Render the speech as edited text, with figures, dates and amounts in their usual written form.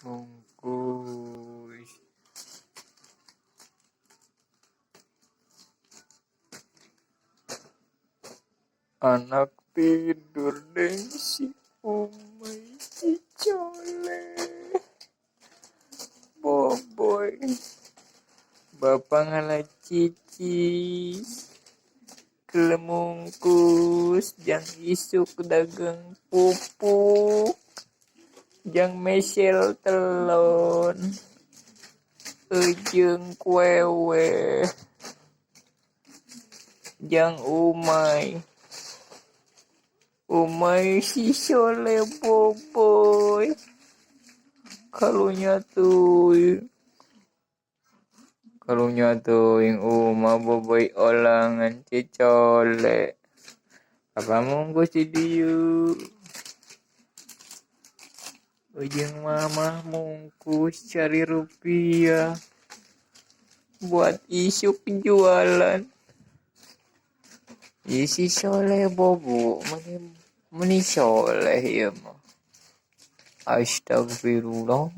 Mungkus. Anak tidur deng si Umay si Cole. Boboy. Bapak ngalah cicis. Kelemungkus jang isuk dagang pupuk. Jang mesel telon. Ejeng kwewe. Jang umay. Umay si Soleh Boboy. Kalunya tuh. Kalunya tuh yang uma Boboy olangan cicole. Apa mungkus di dieu? Ujung mama mungkus cari rupiah buat isuk jualan. Isi Soleh Bobo meni meni soleh ya mah. Astagfirullah.